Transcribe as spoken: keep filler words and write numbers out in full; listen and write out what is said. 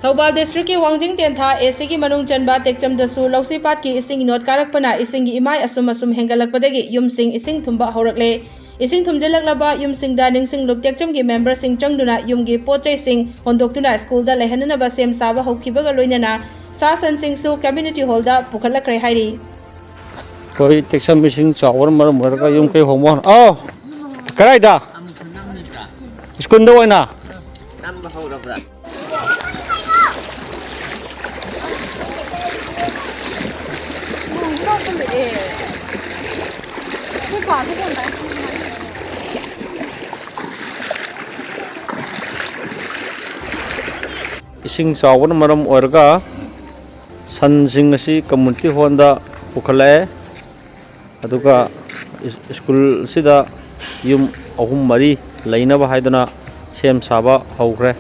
ꯊꯧꯕꯥꯜ ꯗꯤꯁꯇ꯭ꯔꯤꯛꯀꯤ ꯋꯥꯡꯖꯤꯡ ꯇꯦꯟꯊꯥ ꯑꯦ ꯁꯤꯒꯤ ꯃꯅꯨꯡ ꯆꯟꯕ ꯇꯦꯛꯆꯝꯗꯁꯨ ꯂꯧꯁꯤꯄꯥꯠꯀꯤ ꯏꯁꯤꯡ ꯏꯅꯣꯠ ꯀꯥꯔꯛꯄꯅ ꯏꯁꯤꯡꯒꯤ ꯏꯃꯥꯏ ꯑꯁꯨꯝ ꯑꯁꯨꯝ ꯍꯦꯟꯒꯠꯂꯛꯄꯗꯒꯤ ꯌꯨꯝꯁꯤꯡ ꯏꯁꯤꯡ ꯊꯨꯝꯕ ꯍꯧꯔꯛꯂꯦ꯫ ꯏꯁꯤꯡ ꯊꯨꯝꯖꯤꯜꯂꯛꯂꯕ ꯌꯨꯝꯁꯤꯡꯗ ꯅꯤꯡꯁꯤꯡꯂꯨꯞ ꯇꯦꯛꯆꯝꯒꯤ ꯃꯦꯝꯕꯔꯁꯤꯡ ꯆꯪꯗꯨꯅ ꯌꯨꯝꯒꯤ ꯄꯣꯠ ꯆꯩꯁꯤꯡ ꯍꯣꯟꯗꯣꯛꯇꯨꯅ ꯁ꯭ꯀꯨꯜꯗ ꯂꯩꯍꯟꯅꯅꯕ ꯁꯦꯝ ꯁꯥꯕ ꯍꯧꯈꯤꯕꯒ ꯂꯣꯏꯅꯅ ꯁꯥ ꯁꯟꯁꯤꯡꯁꯨ ꯀꯝꯃ꯭ꯌꯨꯅꯤꯇꯤ ꯍꯣꯜꯗ ꯄꯨꯈꯠꯂꯛꯈ꯭ꯔꯦ ꯍꯥꯏꯔꯤ꯫ ꯑꯩꯈꯣꯏ ꯇꯦꯛꯁꯝ ꯏꯁꯤꯡ ꯆꯥꯎꯕꯅ ꯃꯔꯝ ꯑꯣꯏꯔꯒ ꯌꯨꯝ ꯀꯩ ꯍꯣꯡꯕ ꯍꯧꯅ-, ꯑꯥꯎ! ꯀꯗꯥꯏꯗ? ꯁ꯭ꯀꯨꯜꯗ ꯑꯣꯏꯅ? ꯏꯁꯤꯡ ꯆꯥꯎꯕꯅ ꯃꯔꯝ ꯑꯣꯏꯔꯒ ꯁꯟꯁꯤꯡ ꯑꯁꯤ ꯀꯝꯃ꯭ꯌꯨꯅꯤꯇꯤ ꯍꯣꯜꯗ ꯄꯨꯈꯠꯂꯛꯑꯦ꯫ ꯑꯗꯨꯒ ꯁ꯭ꯀꯨꯜꯁꯤꯗ ꯌꯨꯝ ꯑꯍꯨꯝ ꯃꯔꯤ ꯂꯩꯅꯕ ꯍꯥꯏꯗꯨꯅ ꯁꯦꯝ ꯁꯥꯕ ꯍꯧꯈ꯭ꯔꯦ꯫